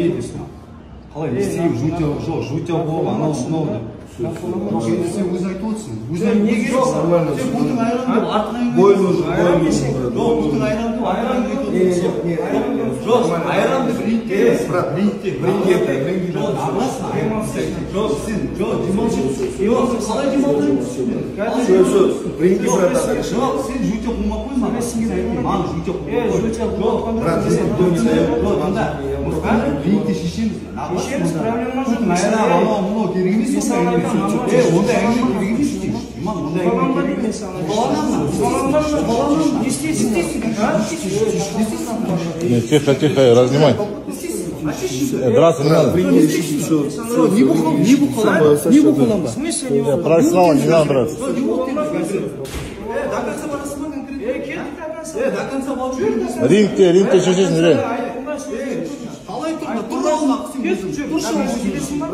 не деп. Қалай, не істеймін, жутя, жоқ, жутя болып, анау мынау деп. Жоқ, енді сен өзің айтып отырсың. Өзің Сен не керек? Нормально. Сен көтің айран деп артынан әңгіме Бой айтып нужен, отырсың. бой нужен, брат. Жоқ, көтің айран деп артынан әңгіме айтып отырсың. Не, не, Жоқ, айран деп рингте емес, Брат, рингте. Ринге, ринге. Жоқ, нағыласың, жоқ, сен, жоқ, демалшы. Жоқ, сен қалай демалдың? Все, все, ринге, Жоқ, брат. жоқ, сен жутя қумай қой маған. Маған жутя қумай Е, қой. жутя Жоқ, Брат, если бой не даем, жоқ, тыңда. Рингте шешеміз. Нағыласың Шешеміз, онда. проблема жоқ. Көтің айран, анау мынау керек емес Мен ондай саған әңгіме. айтамын, анау Е, ондай әңгіме керек емес деймін. Иман, ондай әңгіме Қобаланба керек деймін мен емес. саған. Қобаланамын. Қобаланба. Не істейсің? А? Не, тихо, тихо, разнимай. Драться не надо. Ринге решим, все. Все, не бұқал, не бұқаланба, не бұқаланба. В смысле не болды? Профессионал, не надо драться. Не болды енді? Е, до конца барасың ба конкретно? Е, кеттік до конца. Е, до конца барып жүр. Рингте, рингте шешесің, ринг. Қалай тұр? Тұр алма, сен өзің. Тұршы Келесің ба?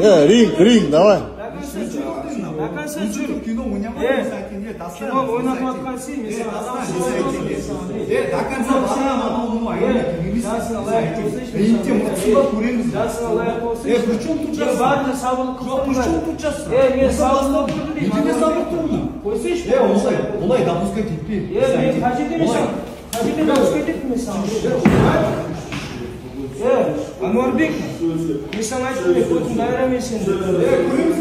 Э, ринг, ринг, давай. До конца жүр. До конца жүр. Кино ойнама, Е, мен айтайын, е, таста. Кино ойнатып жатқан сен, мен Е, саған таста, адам мен айтайын, е. Е, до конца барамын, анау мынау әңгіме керек емес. Жасына лайық болсайшы. Рингте мықтысың ба, көреміз. Жасына лайық болсайшы. Е, при чем тут Мен жасың? бәріне сабырлық Жоқ, қылып при чем тұрмын. тут жасың? Е, мен сабырлық тұрдым Мен деймін. де сабыр тұрмын. Қойсайшы. Е, олай, олай допускать етпе. Е, мен қажет емес. Олай. Қажет емес, допускать еттім мен саған. Е, Ануарбек, мен саған айттым, мен көтіңді айырамын мен сені. Е, көреміз,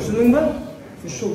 Түсіндің ба? Ушел.